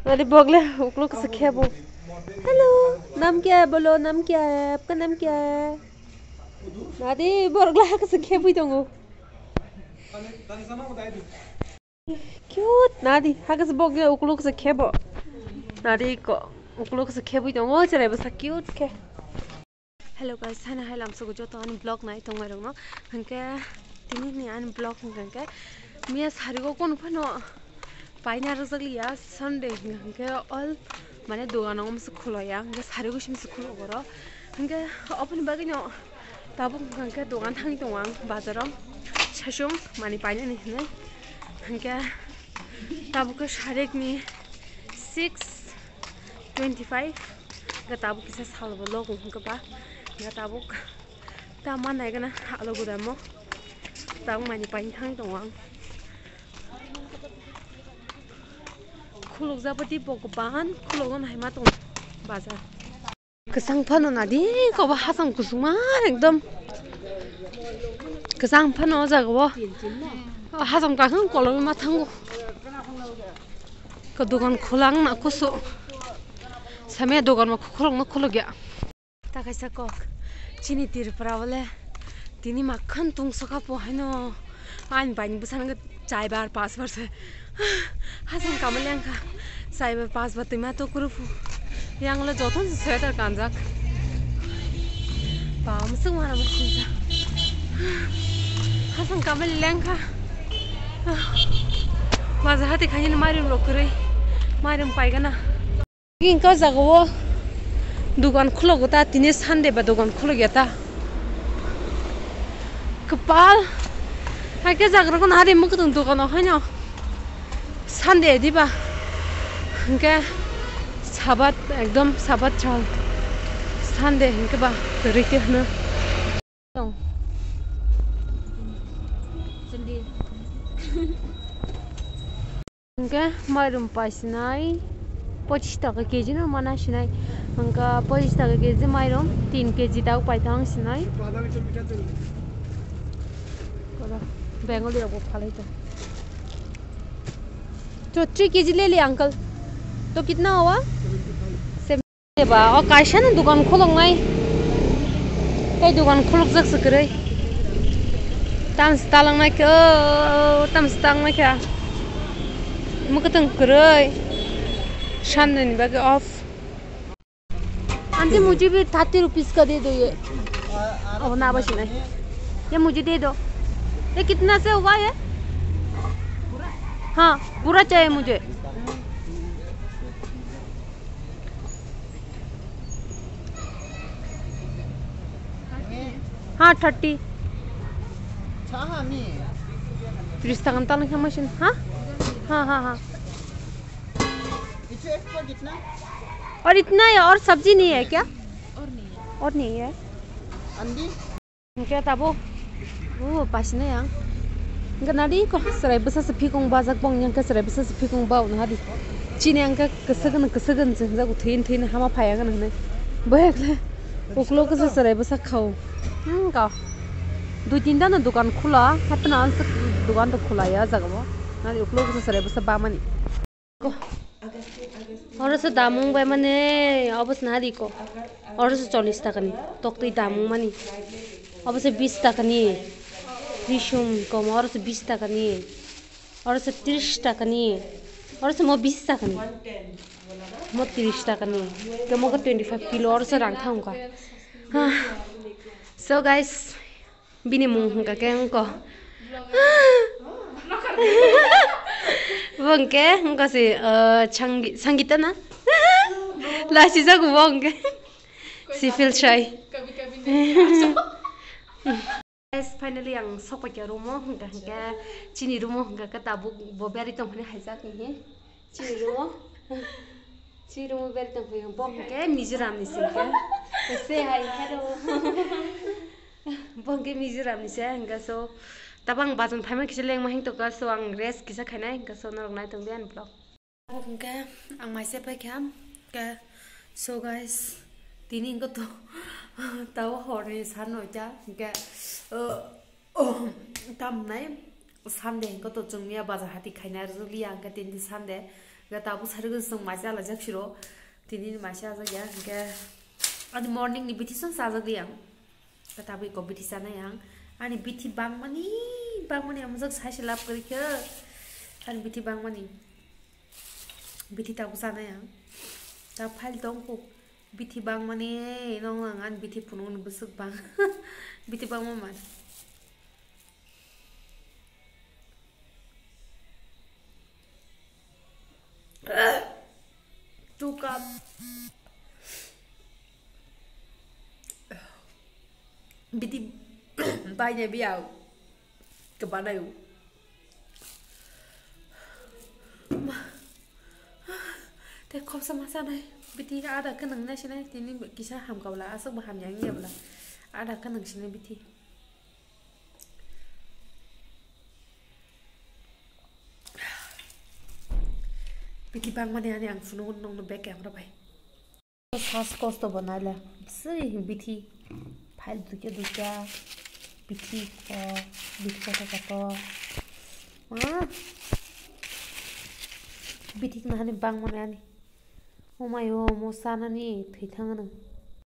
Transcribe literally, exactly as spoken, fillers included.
Nadi bogle uklo kasa khebo. Hello, naam kya hai? Bolo, naam kya hai? Aapka naam kya hai? Nadi bogle kasa khebui tongo. Cute, nadi, hagas bok ya ukuluk se khebo. Nadi ko, ukuluk se khebui tongo, cherai bwsa cute khe. Hello guys, hana hai lamsogo joto ani vlog nai tongmai rokno. Hwnkhe tini ni ani vlog hwnkhe miya sarigo kono phano paina rwjakliya Sunday hwnkhe all mane dogan o masa khulo ya, hwnkhe sarigo se masa khulo boro. Hwnkhe oboni bagwino tabuk hwnkhe dogan thangwi tongo ang bazaro. Sasung mani painani hinwi. Hwnkhe tabuk khe sarekni six twenty five. Hwnkhe tabuk kisa salbo logo hwnkhe ba. Hwnkhe tabuk ta ma naigana alo gudamo. Tabuk mani paini thangwi tongo ang. Khulukjak bo tei bo kwbang khuluknani hai ma tongo bazar. Kwchang phano nadi kobo hasam kusuma ekdom. Kwchang phano o jaga o. O hasam kakhwng kolomwi ma thango. Ko dogan khwlang na kusu. Same dogan bo khulukno khulukya. Ta kaisa kok. Chini Tripura bole tini makhon tungsokha po haino. Ani baini bwsano chaibar pasbar se. Hasam kamali angkha. Chaibar pasbar twima to kurupu. Yang le joton se sweater kanjak. Ba musuk mana musinsa. Hasam kamali lengkha. Baza hati khaini mairum rok kwrwi. Mairum paigana. Ingka jaga o dogan khulogo ta, tini Sunday ba dogan khulogya ta. Kwpal. Haikhe jaga rokno hari mwkhwtwng dogan o haino Sunday diba. Hinkhe Sabat ekdom Sabat chal. Sunday hinkhe ba kwrwi khe hwno. Tong. Sandi. Hingke mairum paisinai pochis taka keji no mana sinai. Hingke pochis taka keji mairum tin keji dak paitang sinai. Koro Bengali rok bo phalai tong. To three keji le liya uncle. To kitna hua? Ba, o kaisa no dogan khuluknai. Tei dogan khulukjak se kwrwi. Tam se talangnai khe, o, tam se talangnai khe. Mwkhwtwng kwrwi. Sunday ni bagwi off. Aunty, मुझे भी thirty rupees का दे दो ये। अब ना बस नहीं। ये मुझे दे दो। ये कितना से हुआ ये? हाँ, पूरा चाहिए मुझे। Ha, thirty. Tris taka tang khe machine. Ha? Ha, ha, ha. और इतना है, और सब्जी नहीं है क्या? और नहीं है। Hingke tabuk, o, pasinai ang. Hingke nadi ko, chwrai bwsa se phikung bajak bong, hingke chwrai bwsa se phikung ba, hadi. Chini hingke kwswk hwn, kwswk hwn se hwnjago, thwin, thwin hama phai ang hwnwi. Boyakle, uklo khe chwrai bwsa khao. Hmm, ka. Dui tinta no dokan khula, hapna ang se dokan to khula ya jaga bo. Nadi uklo khe chwrai bwsa ba mani. Oro se damung bai mane, obo se nadi ko. Oro se chollish taka ni, toktwi damung mani. Obo se bish taka ni. Risum kom, oro se bish taka ni. Oro se trish taka ni. Oro se mo bish taka ni. Mo trish taka ni. Ke mo ko twenty five kilo, oro se rang thang ka. Ah. So guys, bini mung hwnkha khe wngkha. Bo hwnkhe wngkha se, uh, Sangi-, Sangita na? Laisijak bo hwnkhe. Sifil sai. Guys, finally ang sokphaikha room o, hwnkha hwnkhe chini room o hwnkha khe tabuk bo berwi tongphani haijak hihi. Chini room o. Chini room o berwi tongphai bo hwnkhe Mizoram ni se hwnkhe. Say hi, hello. Bo hwnkhe Mizoram ni se hwnkhe so. Tabang bazan phaima kisa lengma hing tongkha so ang rest kisa khainai hwnkhe so norok nai tongdi ani vlog. Hwnkhe ang maise paikha hwnkhe so guys tini hwnkhe to tabo horni sa noita hwnkhe. Oh, tamnai Sunday hwnkhe to chwng miya bazar hati khaina rwliya hwnkhe tini Sunday. Ga tabuk sari ga song maisa ala jak siro. Tini ni maisa ajak ya. Ga ani morning ni bithi song sa ajak ya. Ga tabuk ko bithi sana yang. Ani bithi bangmani, bangmani amjak sai se lap kari khe. Ani bithi bangmani. Bithi tabuk sana yang. Ta phal tong ko. Bithi bangmani nong nang ani bithi phunung ni bwswk bang. Bithi bangma man. Two cup. Bithi baina biya. Kebanayo. Ma. Te khopsa ma sanai. Bithi ada kwnang nai sinai. Tini kisa hamkabla. Aswk bo hamya wngya bla. Ada kwnang sinai bithi. Bithi bangmani ani ang phunukgo nongno bag camera bai. Sas kosto bo naila. Swi bithi. Phal dukya dukya. Bithi ko. Bithi koto koto. Ma. Bithi nahani bangmani ani. Omayo mo sanani thwi thangano.